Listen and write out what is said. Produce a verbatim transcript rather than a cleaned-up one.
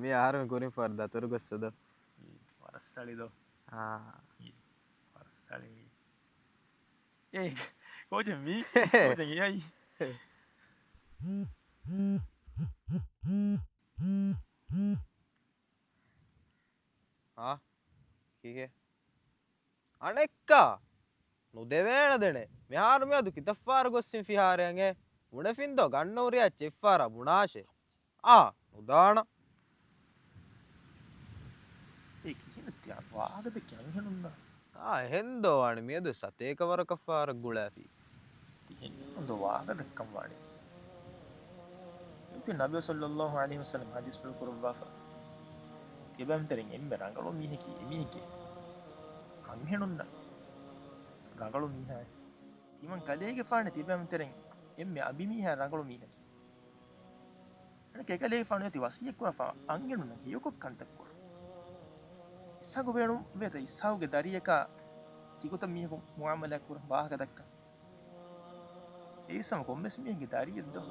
މި އަހަރުމެން ކުރިން ފަހަރު ދަތުރު ގޮއްސަ ދޯ. އެ، ވަރަށް ސަޅި ދޯ. އާ. އެ، ވަރަށް ސަޅި. އޭ، ކޯޗެއް މީ؟ ކޯޗެއް އެއައީ؟ އާ، ކީކޭ؟ އަނެއްކާ ނުދެވޭނެ ދެނެ. މިހާރު މިއަދު ކިތައްފާރަ ގޮއްސިން ފިހާރައަށް އެ. ބުނެފިންދޯ ގަންނަ ހުރިހާ އެއްޗެއް އެއްފާރަ ބުނާށޭ. އާ، ނުދާނަ. އޭ ކިހިނެއް ތިޔާ ވާހަކަ ދެއްކި އަންހެނުންނާ؟ އާ، އެހެންދޯ ވާނެ މިއަދު ސަތޭކަ ވަރަކަށް ފާރަށް ގުޅާފި. ތިހެން ދޯ ވާހަކަ ދައްކަން ވާނެ. އިތި ނަބި ސައްލައްލާހު ޢަލައިހި ވަސައްލަމް ޙަދީޘްފުޅު ކުރައްވާފަ. ތިޔަބައިމީހުންތެރެން އެންމެ ރަނގަޅު މީހަކީ އެމީހެކޭ. އަންހެނުންނަށް ރަނގަޅު މީހާއޭ. ތިމަން ކަލޭގެފާނެ ތިބައިމީހުންތެރެން އެންމެ އަނބިމީހާ ރަނގަޅު މީހަކީ. އަނެއްކާ އެކަލޭގެފާނު އޭތި ވަޞިއްޔަތް ކުރާފަ އަންހެނުންނަށް ހެޔޮކޮށް ކަންތައް ކުރުން. އިސްހާގު ބޭނުން ވޭތަ އިސްހާގުގެ ދަރިޔަކާ ތިގޮތަށް މީހަކު މުޢާމަލާތް ކުރަން ވާހަކަ ދައްކަން. އެއީސް ހަމަ ކޮންމެސް މީހެއްގެ ދަރިއެއް ދޯ؟